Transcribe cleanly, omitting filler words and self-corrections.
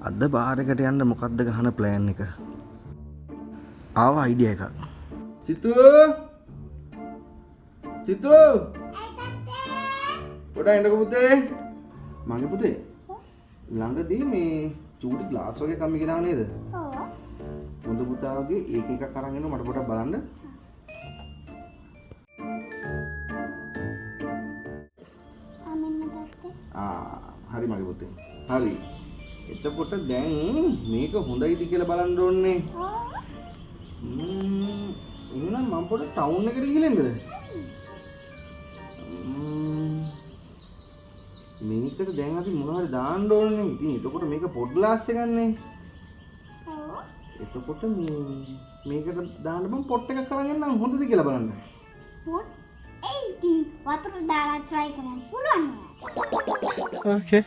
අද බාර් එකට යන්න මොකද්ද ගහන ප්ලෑන් එක? ආව අයිඩියා එකක්. සිතු, සිතු, පොඩ්ඩක් එන්නකෝ පුතේ. මගේ පුතේ, ළඟදී මේ චූටි ග්ලාස් වගේ එකක් ගෙනාව නේද? ඔව්. හොඳ පුතාගේ ඒක එකක් අරන් එන්න මට පොඩ්ඩක් බලන්න. ආ, මෙන්න තාත්තේ. ආ හරි මගේ පුතේ. හරි. එතකොට දැන් මේක හොඳයිද කියලා බලන්න ඕනේ. ඔව්. එහෙනම් මම පොඩ්ඩක් ටවුන් එකට ගිහලා එන්නද? මේකට දැන් අපි මොන හරි දාන්න ඕනේ. ඉතින් එතකොට මේක පොඩ් ග්ලාස් එකන්නේ. ඔව්. එතකොට මේ මේකට දාන්න මම පොට් එකක් අරන් එන්නම් හොඳද කියලා බලන්න. පොට්? ඒ ඉතින් වතුර දාලා try කරන්න පුළුවන් නේද? Okay.